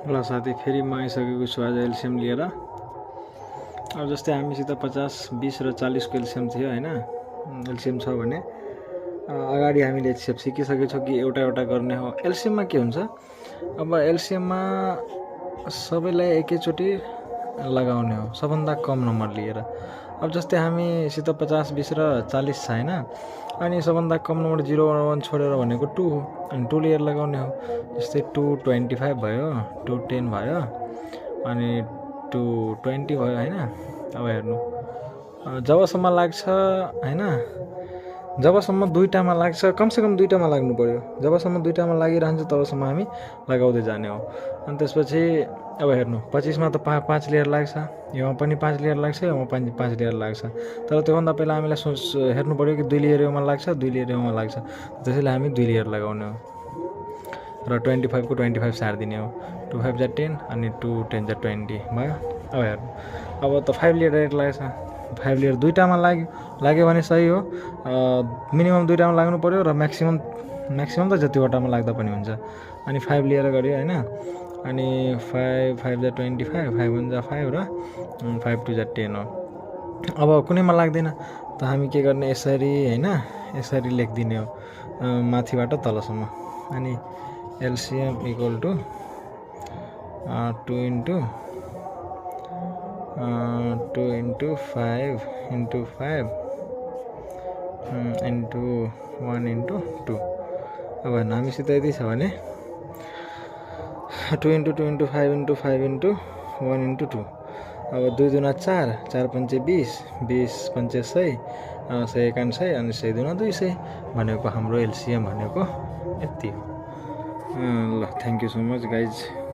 ल साथी फेरि म आइसकेको छु आज एलसिएम लिएर। अब जस्तै हामीसित 50, 20 र 40 को एलसिएम थियो हैन। एलसिएम छ भने अगाडि हामीले सेप सिकिसकेको छौँ कि एउटा एउटा गर्ने हो। एलसिएममा के हुन्छ, अब एलसिएममा सबैलाई एकैचोटि लगाउने हो, सबभन्दा कम नम्बर लिएर। अब जस्तै हामीसित 50, 20 र 40 छ हैन, अनि सबभन्दा कम नम्बर 0, 1 छोडेर भनेको 2 हो, अनि 2 लिएर लगाउने हो। जस्तै 225 भयो, 210 भयो, अनि 220 भयो हैन। अब हेर्नु जबसम्म लाग्छ हैन, जबसम्म दुईटामा लाग्छ, कमसेकम दुईटामा लाग्नु पर्यो। जबसम्म दुईटामा लागिरहन्छ तबसम्म हामी लगाउँदै जाने हो। अनि त्यसपछि अब हेर्नु 25 मा त 5 लेयर लाग्छ, योमा पनि 5 लेयर लाग्छ, योमा पनि 5 लेयर लाग्छ। तर त्योभन्दा पहिला हामीलाई हेर्नु पर्यो कि 2 लेयर योमा लाग्छ, 2 लेयर योमा लाग्छ। त्यसैले हामी 2 लेयर लगाउने हो र 25 को 25 सार्दिने हो। 2 5 जा 10 अनि 2 10 जा 20 भयो। अब हेर्नु अब त 5 लेयर डाइरेक्ट लाग्छ। 5 लेयर दुईटामा लाग्यो भने सही हो। मिनिमम दुईटामा लाग्नु पर्यो र म्याक्सिमम त जतिवटामा लाग्दा पनि हुन्छ। अनि 5 लिएर गऱ्यो हैन। अनि 5 5 जा 25, 5 1 जा 5 र 5 2 जा 10 हो। अब कुनैमा लाग्दैन त हामी के गर्ने, यसरी हैन, यसरी लेखिदिने हो माथिबाट तलसम्म। अनि LCM equal to 2 into 5 into 5 into 1 into 2। अब हामीसित यति छ भने 2 into 2 into 5 into 5 into 1 into 2। अब 2 दुना 4, 4 पंचे 20, 20 पंचे 100, 100 एकान 100, अनि 100 दुना 200 भनेको हाम्रो एलसिएम भनेको यति हो। ल thank you so much guys.